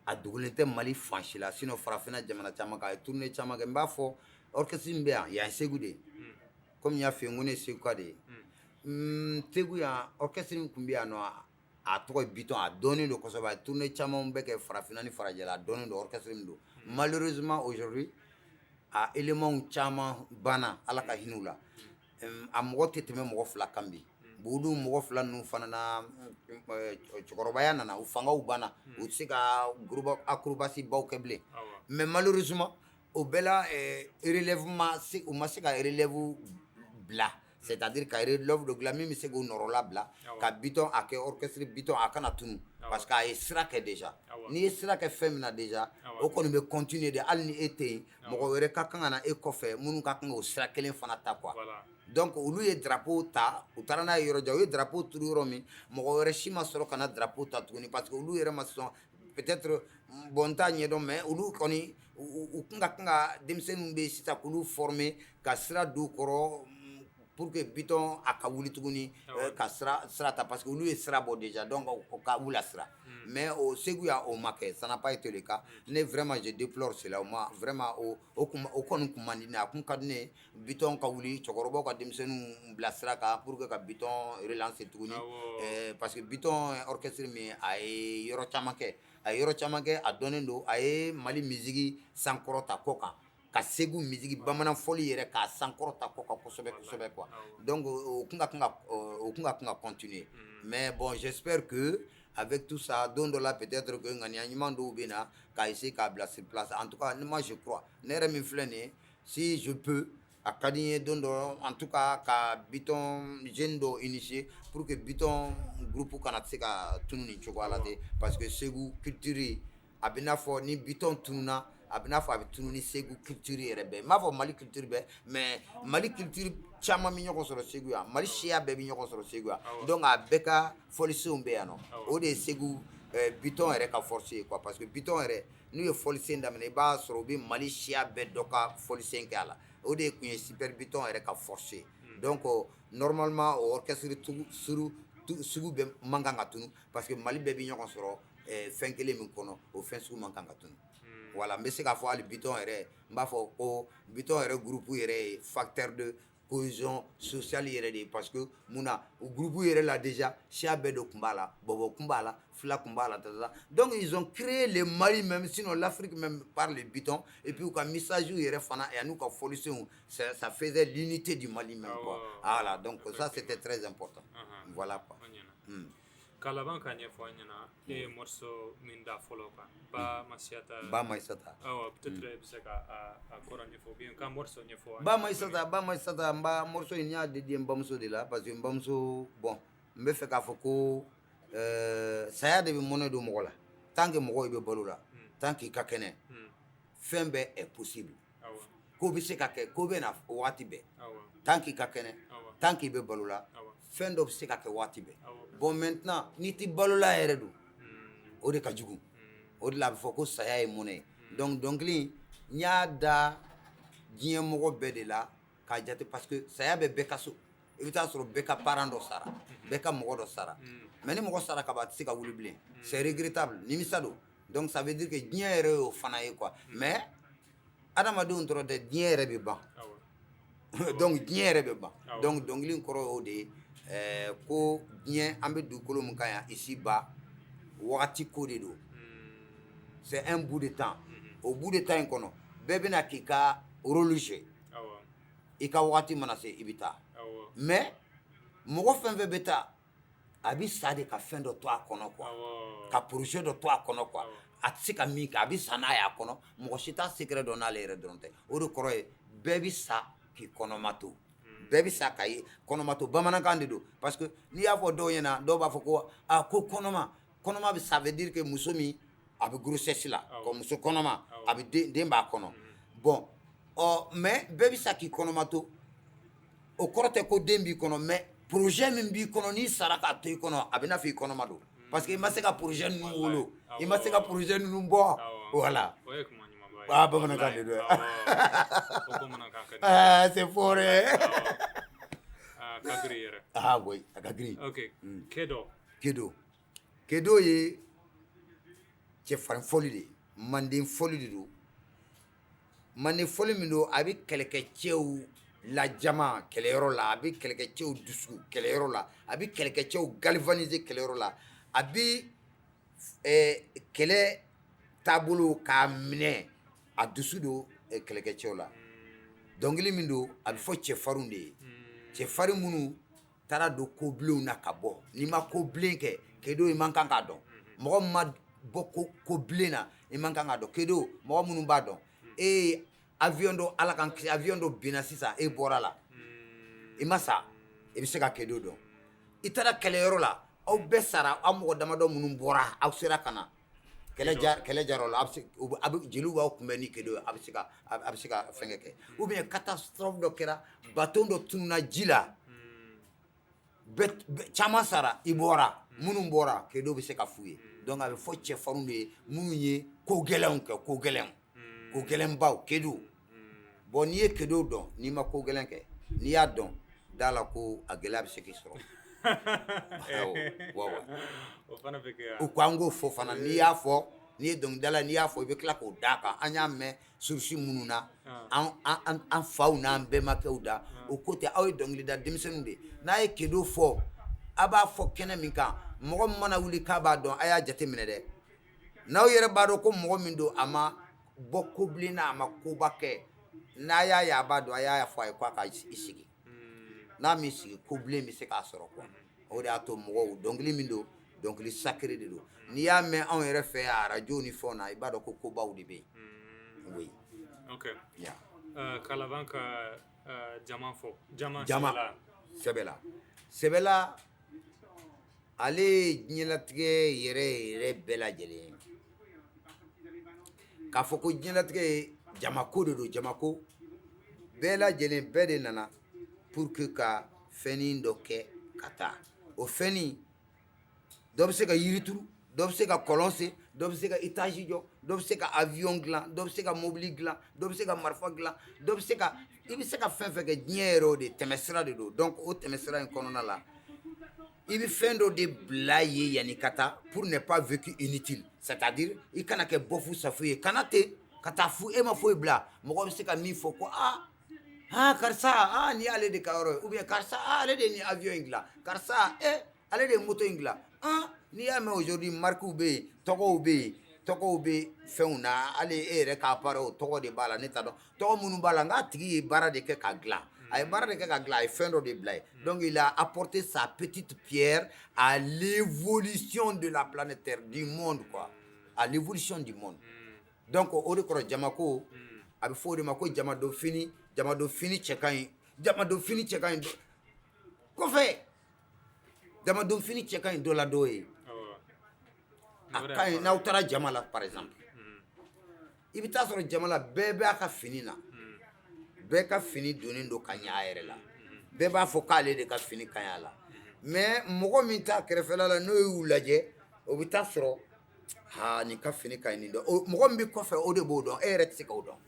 a dogolen tɛ Mali fan si la, sinon farafinna jamana caman kan, a ye tournée caman kɛ. N b'a fɔ, orchestre min bɛ yan, yan ye Segu de ye. Komi n y'a f'i ye, n ko ne ye Seguka de ye. Segu yan, orchestre min tun bɛ yan nɔ, a tɔgɔ ye Biton. A dɔnnen don kosɛbɛ, a ye tournée caman bɛ kɛ farafinna ni farajɛla. A dɔnnen don, orchestre min don. Malheureusement, aujourd'hui, a éléments caman banna, Ala ka hinɛ u la. A mɔgɔ tɛ tɛmɛ mɔgɔ 2 kan bi. Bon, olu mɔgɔ 2 ninnu fana na, cɛkɔrɔbaya nana, u fangaw banna, u tɛ se ka groupe acrobatie baw kɛ bilen. Mais malheureusement, o bɛɛ la, relève ma se, u ma se ka relève bila, c'est-à-dire ka relève dɔ dilan min bɛ se k'u nɔrɔla bila ka Biton a kɛ orchestre Biton a kana tunu, parce que a ye sira kɛ déjà. N'i ye sira kɛ fɛn min na déjà, o kɔni bɛ continuer de. Hali ni e tɛ yen, mɔgɔ wɛrɛ ka kan ka na e kɔfɛ minnu ka kan k'o sira kelen fana ta quoi. Donc olu ye drapeau ta, u taara n'a ye yɔrɔ jan. U ye drapeau turu yɔrɔ min, mɔgɔ wɛrɛ si ma sɔrɔ ka na drapeau ta tuguni, parce que olu yɛrɛ ma sɔn peut-être. Bon, n t'a ɲɛdɔn, mais olu kɔni u kun ka kan ka denmisɛnninw bɛ yen sisan k'olu former ka sira don u kɔrɔ pour que Biton a ka wuli tuguni, ka sira ta, parce que olu ye sira bɔ déjà. Donc o ka u lasira. Mais o Segu yan, o ma kɛ, ça n'a pas été le cas. Ne, vraiment, je déplore cela. O ma vraiment, o kun, o kɔni kun man di ne ye. A kun ka di ne ye Biton ka wuli, cɛkɔrɔbaw ka denmisɛnninw bila sira kan pour que ka Biton relancer tuguni. Parce que Biton orchestre min, a ye yɔrɔ caman kɛ, a ye yɔrɔ caman kɛ, a dɔnnen don. A ye Mali musique sankɔrɔta kɔ kan, ka Segu musique, bamanan fɔli yɛrɛ, k'a sankɔrɔta kɔ kan kosɛbɛ kosɛbɛ quoi. Donc o kun ka kan ka continuer. Mais bon, j'espère que Avec tout ça, don dɔ la, peut-être que ŋaniya ɲuman dɔw bɛ na k'a essayer k'a bila sur place. En tout cas, moi je crois, ne yɛrɛ min filɛ nin ye, si je peux, a ka di n ye don dɔ, en tout cas, ka Biton jeune dɔw initier pour que Biton groupe kana se ka tunu nin cogoya la ten, parce que Segu culture, a bɛ n'a fɔ ni Biton tununa, a bɛ n'a fɔ a bɛ tunu ni Segu culture yɛrɛ bɛɛ. N m'a fɔ Mali culture bɛɛ, mais Mali culture caman bɛ ɲɔgɔn sɔrɔ Segu yan, Mali siya bɛɛ bɛ ɲɔgɔn sɔrɔ Segu yan. Donc a bɛɛ ka fɔlisenw bɛ yan nɔ. O de ye Segu Biton yɛrɛ ka force ye quoi, parce que Biton yɛrɛ, n'u ye fɔlisen daminɛ, i b'a sɔrɔ u bɛ Mali siya bɛɛ dɔ ka fɔlisen kɛ a la. O de tun ye Super Biton yɛrɛ ka force ye. Donc normalement, o orchestre sugu bɛɛ man kan ka tunu, parce que Mali bɛɛ bɛ ɲɔgɔn sɔrɔ fɛn kelen min kɔnɔ, o fɛn sugu man kan ka tunu. Voilà, n bɛ se k'a fɔ hali Biton yɛrɛ, n b'a fɔ ko Biton yɛrɛ groupe yɛrɛ ye facteur de cohésion sociale yɛrɛ de ye, parce que mun na, o groupe yɛrɛ la déjà, siya bɛɛ de tun b'a la, bɔbɔ kun b'a la, fila kun b'a la, tata. Donc ils ont créé le Mali même, sinon l'Afrique même, par le Biton. Et puis u ka message yɛrɛ fana ani ka fɔlisenw, ça faisait l'unité du Mali même quoi. Voilà, donc ça c'était très important, voilà quoi. Ka laban ka ɲɛfɔ an ɲɛna, e ye morceau min da fɔlɔ kan, Ba Masiyata. Ba Maïsata. Awɔ, peut-être e bɛ se ka a kɔrɔ ɲɛfɔ ou bien ka morceau ɲɛfɔ. Ba Maïsata, Ba Maïsata, n ba morceau in, n y'a dédié n bamuso de la, parce que n bamuso, bon, n bɛ fɛ k'a fɔ ko saya de bɛ mɔnɛ don mɔgɔ la. Tant que mɔgɔ i bɛ balo la, tant que i ka kɛnɛ, fɛn bɛɛ est possible. Ko bɛ se ka kɛ, ko bɛ na waati bɛɛ. Tant que i ka kɛnɛ, tant que i bɛ balo la, fɛn dɔ bɛ se ka kɛ waati bɛɛ. Bon, maintenant, n'i tɛ balola yɛrɛ don, o de ka jugu. O de la a bɛ fɔ ko saya ye mɔnɛ ye. Donc dɔnkili, n y'a da diɲɛ mɔgɔ bɛɛ de la k'a jate, parce que saya bɛ bɛɛ ka so. I bɛ taa sɔrɔ bɛɛ ka parent dɔ sara, bɛɛ ka mɔgɔ dɔ sara. Mais ni mɔgɔ sara ka ban, a tɛ se ka wuli bilen, c'est regrettable, nimisa don. Donc ça veut dire que diɲɛ yɛrɛ y'o fana ye quoi. Mais adamadenw dɔrɔn tɛ, diɲɛ yɛrɛ bɛ ban. Donc diɲɛ yɛrɛ bɛ ban. Donc dɔnkili in kɔrɔ y'o de ye, ko diɲɛ, an bɛ dugukolo min kan yan ici bas, wagati ko de don. C'est un bout de temps. O bout de temps in kɔnɔ, bɛɛ bɛna k'i ka rôle jouer. I ka wagati mana se, i bɛ taa. Mais mɔgɔ fɛn fɛn bɛ taa, a bɛ sa de ka fɛn dɔ to a kɔnɔ quoi, ka projet dɔ to a kɔnɔ quoi. A tɛ se ka min kɛ, a bɛ sa n'a y'a kɔnɔ. Mɔgɔ si t'a secret dɔn n'ale yɛrɛ dɔrɔn tɛ. O de kɔrɔ ye bɛɛ bɛ sa k'i kɔnɔma to, bɛɛ bɛ sa ka ye kɔnɔma to. Bamanankan de don, parce que n'i y'a fɔ dɔw ɲɛna, dɔw b'a fɔ ko aa, ko kɔnɔma, kɔnɔma bɛ, ça veut dire que muso min a bɛ grossesse la, ko muso kɔnɔma, a bɛ den, den b'a kɔnɔ. Bon, ɔ mais bɛɛ bɛ sa k'i kɔnɔma to, o kɔrɔ tɛ ko den b'i kɔnɔ, mais projet min b'i kɔnɔ, n'i sara k'a to i kɔnɔ, a bɛ n'a fɔ i kɔnɔma don, parce que i ma se ka projet ninnu wolo, i ma se ka projet ninnu bɔ. Voilà. O ye kuma ɲumanba ye. Ah, bamanankan de don. Awɔ, o bamanankan ka di. Ah, c'est fort, hein? A ka girin yɛrɛ. Ah oui, a ka girin. Ok, Kedo. Kedo, Kedo ye cɛfarin fɔli de ye, manden fɔli de don. Manden fɔli min don, a bɛ kɛlɛkɛcɛw lajama kɛlɛyɔrɔ la, a bɛ kɛlɛkɛcɛw dusu kɛlɛyɔrɔ la, a bɛ kɛlɛkɛcɛw galvaniser kɛlɛyɔrɔ la, a bɛ kɛlɛ taabolo k'a minɛ, a dusu don kɛlɛkɛcɛw la. Dɔnkili min don, a bɛ fɔ cɛfarinw de ye, cɛfarin minnu taara don kobilenw na ka bɔ. N'i ma kobilen kɛ, Kedo, i man kan k'a dɔn. Mɔgɔ min ma bɔ kobilen na, i man kan k'a dɔn. Kedo, mɔgɔ minnu b'a dɔn, e ye avion dɔ, Ala k'an kisi, avion dɔ binna sisan, e bɔra la, i ma sa, i bɛ se ka Kedo dɔn. I taara kɛlɛyɔrɔ la, aw bɛɛ sara, aw mɔgɔ damadɔ minnu bɔra, aw sera ka na kɛlɛ ja, kɛlɛ jar'o la, a bɛ se a bɛ jeliw b'aw kunbɛn ni Kedo ye, a bɛ se ka fɛnkɛ kɛ. Ou bien catastrophe dɔ kɛra, bateau dɔ tununna ji la, bɛɛ caman sara, i bɔra, minnu bɔra, Kedo bɛ se ka f'u ye. Donc a bɛ fɔ cɛfarinw de ye minnu ye ko gɛlɛnw kɛ, ko gɛlɛnw, ko gɛlɛnbaw, Kedo. Bon, n'i ye Kedo dɔn, n'i ma ko gɛlɛn kɛ, n'i y'a dɔn, da la ko a gɛlɛya bɛ se k'i sɔrɔ. Awɔ, wa wa. O fana bɛ kɛ. U ko an k'o fɔ fana, n'i y'a fɔ, n'i ye dɔnkilidala, n'i y'a fɔ, i bɛ tila k'o d'a kan. An y'a mɛn source minnu na, an faw n'an bɛnbakɛw da, o ko tɛ. Aw ye dɔnkilida denmisɛnninw de ye, n'a ye Kedo fɔ, a b'a fɔ kɛnɛ min kan, mɔgɔ min mana wuli k'a b'a dɔn, a y'a jateminɛ dɛ. N'aw yɛrɛ b'a dɔn ko mɔgɔ min don, a ma bɔ kobilen na, a ma koba kɛ, n'a y'a ye a b'a dɔn, a y'a fɔ a ye k'a ka i sigi. N'a m'i sigi, kobilen bɛ se k'a sɔrɔ quoi. O de y'a to mɔgɔw, dɔnkili min don. Dɔnkili sacré de don. N'i y'a mɛn anw yɛrɛ fɛ yan arajo ni fɛnw na, i b'a dɔn ko kobaw de bɛ yen. Oui. Ok. Yeah. Ka laban ka jama fɔ, jama. Jama. Sɛbɛla. Sɛbɛla, sɛbɛla, ale ye diɲɛlatigɛ yɛrɛ yɛrɛ bɛɛ lajɛlen ye. K'a fɔ ko diɲɛlatigɛ ye jamako de don, jamako bɛɛ lajɛlen, bɛɛ de nana pour que ka fɛnnin dɔ kɛ ka taa. O fɛnnin, dɔ bɛ se ka yiri turu, dɔ bɛ se ka kɔlɔn sen, dɔ bɛ se ka étage jɔ, dɔ bɛ se ka avion dilan, dɔ bɛ se ka mobili dilan, dɔ bɛ se ka marifa dilan, dɔ bɛ se ka, i bɛ se ka fɛn fɛn kɛ diɲɛ yɛrɛ, o de tɛmɛsira de don. Donc o tɛmɛsira in kɔnɔna la, i bɛ fɛn dɔ de bila ye yanni ka taa, pour ne pas vécu inutile, c'est-à-dire i kana kɛ bɔfu safu ye, kana ten ka taa fu, e ma foyi bila. Mɔgɔ bɛ se ka min fɔ ko aa aa, karisa, aa, nin y'ale de ka yɔrɔ ye, ou bien karisa, aa, ale de ye nin avion in dilan, karisa, eh, ale de ye moto in dilan. Ah, n'i y'a mɛn aujourd'hui marques bɛ yen, tɔgɔw bɛ yen, tɔgɔw bɛ fɛnw na, hali e yɛrɛ ka appareil, o tɔgɔ de b'a la. Ne t'a dɔn tɔgɔ minnu b'a la, nka a tigi ye baara de kɛ k'a dilan, a ye baara de kɛ k'a dilan, a ye fɛn dɔ de bila yen. Donc il a apporté sa petite pierre à l'évolution de la planète Terre, du monde quoi, à l'évolution du monde. Donc o de kɔrɔ jamako, a bɛ fɔ o de ma ko jamadon fini. Jamadon fini cɛ ka ɲi, jamadon fini cɛ ka ɲi kɔfɛ, jamadon fini cɛ ka ɲi dɔ la dɔw ye. A ka ɲi n'aw taara jama la, par exemple, i bɛ taa sɔrɔ jama la, bɛɛ b'a ka fini na, bɛɛ ka fini donnen don ka ɲɛ a yɛrɛ la, bɛɛ b'a fɔ k'ale de ka fini ka ɲi a la. Mais mɔgɔ min t'a kɛrɛfɛla la, n'o y'u lajɛ, o bɛ taa sɔrɔ ha, nin ka fini ka ɲi nin dɔn. Mɔgɔ min bɛ kɔfɛ, o de b'o dɔn, e yɛrɛ tɛ se k'o dɔn.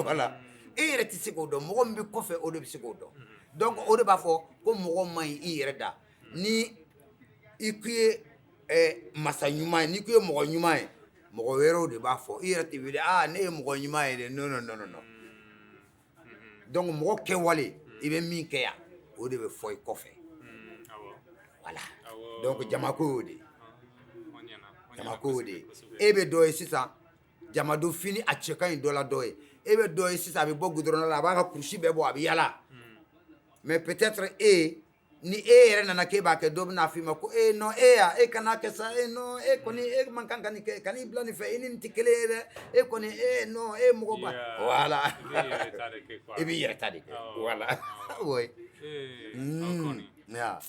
Voilà, e yɛrɛ tɛ se k'o dɔn, mɔgɔ min bɛ kɔfɛ, o de bɛ se k'o dɔn. Donc o de b'a fɔ ko mɔgɔ man ɲi i yɛrɛ da. Ni i k'i ye masa ɲuman ye, n'i k'i ye mɔgɔ ɲuman ye, mɔgɔ wɛrɛw de b'a fɔ, i yɛrɛ tɛ wele aa, ne ye mɔgɔ ɲuman ye dɛ. Non, non, non, non, non. Donc mɔgɔ kɛwale, i bɛ min kɛ yan, o de bɛ fɔ i kɔfɛ. Voilà. Donc jamako y'o de ye. Jamako y'o de ye. E bɛ dɔ ye sisan, jamadon fini a cɛ ka ɲi dɔ la dɔ ye. E bɛ dɔ ye sisan, a bɛ bɔ goudron la, a b'a ka kurusi bɛɛ bɔ, a bɛ yala. Mais peut-être e ni e yɛrɛ nana k'e b'a kɛ, dɔ bɛna f'i ma ko e non, e ya, e kana kɛ sa, e non, e kɔni e man kan ka nin kɛ, kan'i bila nin fɛ, i ni nin tɛ kelen ye dɛ, e kɔni, e non, e mɔgɔ ba. Voilà, i b'i yɛrɛ ta de kɛ. Voilà, oui. Yeah.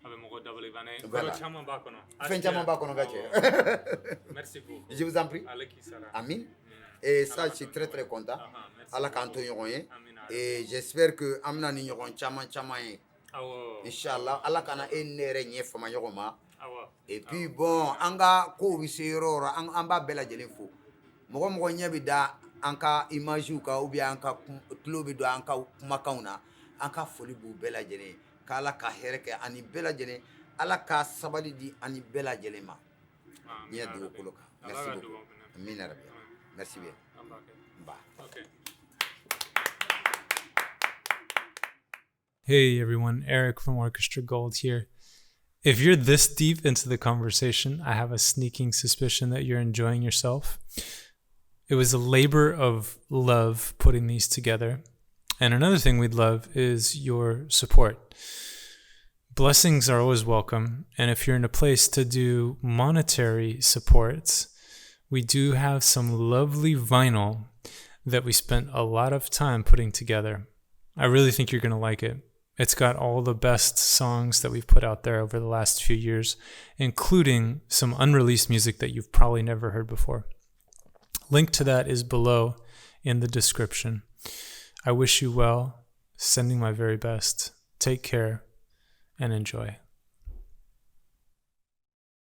A bɛ mɔgɔ dabali ban. Voilà. Caman b'a kɔnɔ. Fɛn caman b'a kɔnɔ ka cɛ. Merci beaucoup. Je vous en prie. Ala k'i sara. Amin. Et ça, je suis très très content. Ala k'an to ɲɔgɔn ye. Et j'espère que an bɛna ni ɲɔgɔn caman caman ye. Inchallah, Ala kana e ni ne yɛrɛ ɲɛ fama ɲɔgɔn ma. Et puis bon, an ka kow bɛ se yɔrɔ o yɔrɔ, an b'a bɛɛ lajɛlen fo. Mɔgɔ mɔgɔ ɲɛ bɛ da an ka image kan, ou bien an ka tulo bɛ don an ka kumakanw na, an ka foli b'u bɛɛ lajɛlen ye. K'Ala ka hɛrɛ kɛ ani bɛɛ lajɛlen, Ala ka sabali di ani bɛɛ lajɛlen ma diɲɛ dugukolo kan. Merci beaucoup. Amina rabi. Merci bien. Ba. Hey everyone, Eric from Orchestra Gold here. If you're this deep into the conversation, I have a sneaking suspicion that you're enjoying yourself. It was a labor of love putting these together. And another thing we'd love is your support. Blessings are always welcome. And if you're in a place to do monetary supports, we do have some lovely vinyl that we spent a lot of time putting together. I really think you're going to like it. It's got all the best songs that we've put out there over the last few years, including some unreleased music that you've probably never heard before. Link to that is below in the description. I wish you well, sending my very best. Take care and enjoy.